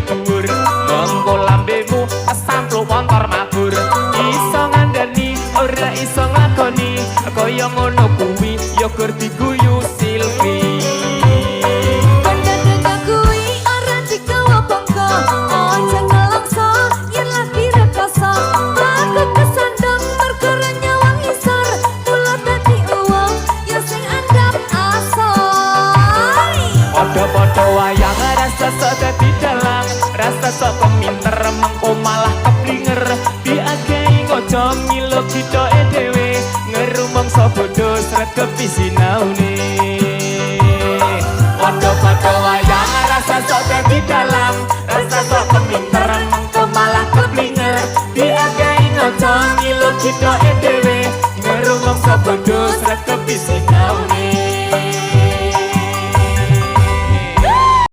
dhuwur. Mengko lambemu kesampluk montor mabur. Iso ngandani ora iso nglakoni, kaya ngono kuwi ya gur diguyu Silvi. Bandar kuwi ora digawa bangga. Aja ngelongso yen lagi rekoso. Aku kesandung mergo ora nyawang isor. Mula dadi wong ya sing andhap asor. Padha-padha wayang rasa sok dadi dalang, rasa sok keminter mengko malah keblinger. Diakehi ngojo ngilo kithoke dhewe, ngerumangsa bodho sregep sinaune. Padha-padha wayang rasa sok dadi dalang, rasa sok keminter mengko malah keblinger. Diakehi ngojo ngilo kithoke dhewe, ngerumangsa bodho sregep sinaune.